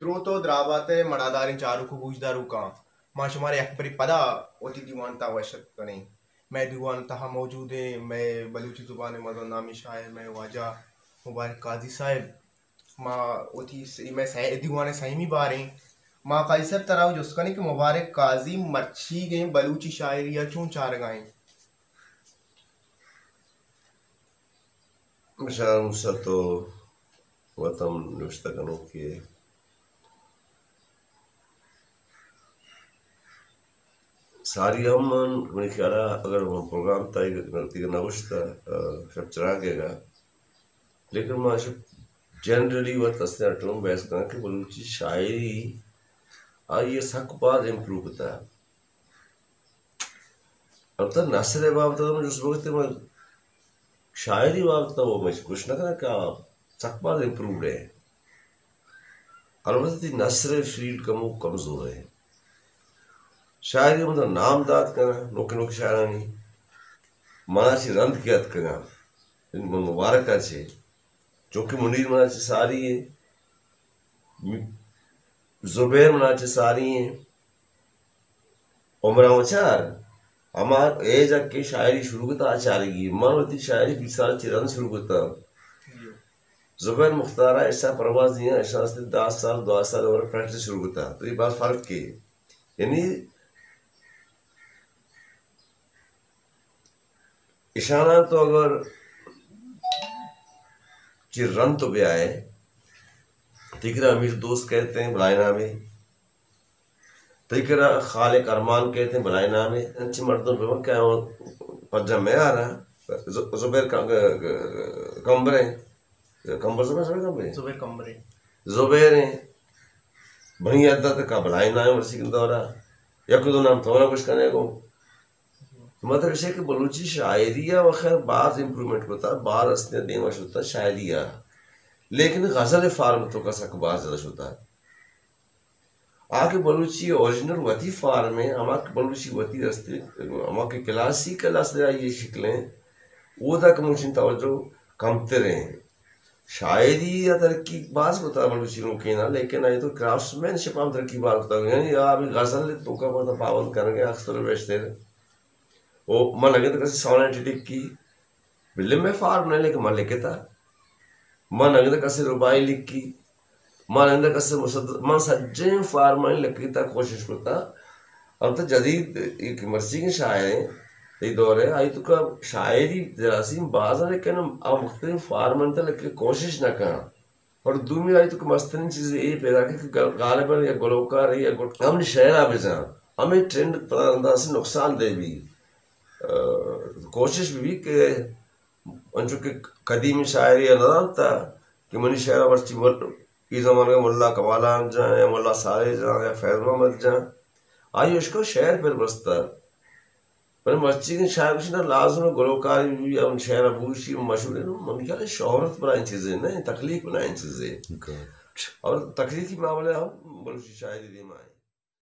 دروت و درابات ء مڑاداریں چاروک و گوشداروکاں، ما شمارا یک بری پدا وتی دیوان تہا وش اتک کنیں۔ مئے دیوان تہا موجود ایں مئے بلوچی زبان ء مزن نامیں شاعر مئے واجہ مبارک قاضی صاحب۔ ما وتی س-، مئے سہ-، دیوان ء سیمی باریں۔ ما قاضی صاحب ترا جست کنیں کہ مبارک قاضی مرچیگیں بلوچی شاعری ء چون چارگا ایں؟ بشار موسیٰ تو وت ہم نوشتہ کنوکے ئے۔ ساری ہم من، منی خیال ء اگر من پروگرام تائی تیگا نہ گوشتہ، آ، شپ چراگ ء گا، لیکن ما شپ جنرلی وت استیں اٹلوں بحث کناں کہ بلوچی شاعری آئی ء سک باز امپروو کتہ۔ البتہ نثر ء بابت ء من جست بکتے، من شاعری بابت ء وہ میں گوش نہ کناں کہ آ سک باز امپرووڈ ہے۔ البتہ تئی نثر ء فیلڈ کمو کمزور ہے۔ شاعری من نام دات کناں، نوکے نوکے شاعرانی منا چی رند کے اتکگاں، یعنی من مبارک ء چے، چونکہ منیر منا چے ساری ہے، زبیر منا چے ساری ہیں، عمران وچار، ہما ایج ء کہ شاعری شروع کتا، آ چارگی۔ من وتی شاعری بیست سال چہ رند شروع کتا۔ زبیر مختار ء ایشاں پرواز دیاں، ایشاں است دہ سال، دوازدہ سال عمر پریکٹس شروع کتا۔ تو یہ بات فرق کے۔ یعنی ایشاناں تو اگر چہ رند تو بیائے، تئی کرا امیر دوست کہتے ہیں، بلائے نامے۔ تئی کرا خالق ارمان کہتے ہیں، بلائے نامے۔ انچے مردم بہ کہ پجا میار ہیں۔ ز-، زبیر کا-، گ-، گ-، کمبر ہیں۔ کمبر زبیر، زبیر کمبر ہیں۔ زبیر کمبر ہیں۔ زبیر ہیں۔ بنی عدت کا بلائے نام ورسی کن دورا۔ یک دو نام تو نہ کچھ کرنے کو۔ مطلب ایش کہ بلوچی شاعری ء و خیر باز امپروومنٹ کتا، باز ہستیں دیما شتا شاعری ء، لیکن غزل فارم تو کا سک باز زیادہ شتا۔ آ کہ بلوچی اوریجنل وتی فارم ہے، ہما کہ بلوچی وتی ہستے، ہما کہ کلاسیکل ہستے آئی شکلیں، او تک مچن توجہ کمتر ہیں۔ شاعری ء ترقی باز کتا بلوچی نوکینا، لیکن آئی تو کرافٹس مین شپ ہم ترقی باز کتا۔ یعنی آ بھی غزل توکا پابند کرنے اکثر و بیشتر او من نگندہ کسے سونیٹ لکھی، بلے میں فارم نہیں، لیکن من لکھتا۔ من نگندہ کسے رباعی لکھی، من نگندہ کسے مصد-، من سجیں فارم نہیں لکھتا، کوشش کرتا۔ البتہ جدید ایک مرچی کے شاعر ہیں، یہ دور ہے، آئی تو کا شاعری جراثیم باز ہے، لیکن آ مختلف فارم انت لکھے کوشش نہ کنا۔ اور دومی آئی تو کہ مسترین چیز اے پیدا کہ، کہ غالباً یا گلوکار یا گل-، ہم شعرا بجاں، ہمیں ٹرینڈ پدا انداز سے نقصان دہ بھی۔ آ، کوشش بھی، بھی کہ انچو کہ قدیمی شاعری نہ دانتا کہ منی شعرا مرچی مل-، ای زمانے ملا کمالان جان یا ملا صالح جان یا فیض محمد جان، آئی اس کو شعر پر بستا۔ بلے مرچیگیں شاعر گوشی نہ لازم گلوکاری بی، ہم شعر بوشی، مشہور ہے، من خیال ہے شہرت بلائیں چیزیں نہ، تخلیق بلائیں چیزیں۔ گڈ۔ اور تخلیقی معاملہ ہم بلوچی شاعری دیما ہے۔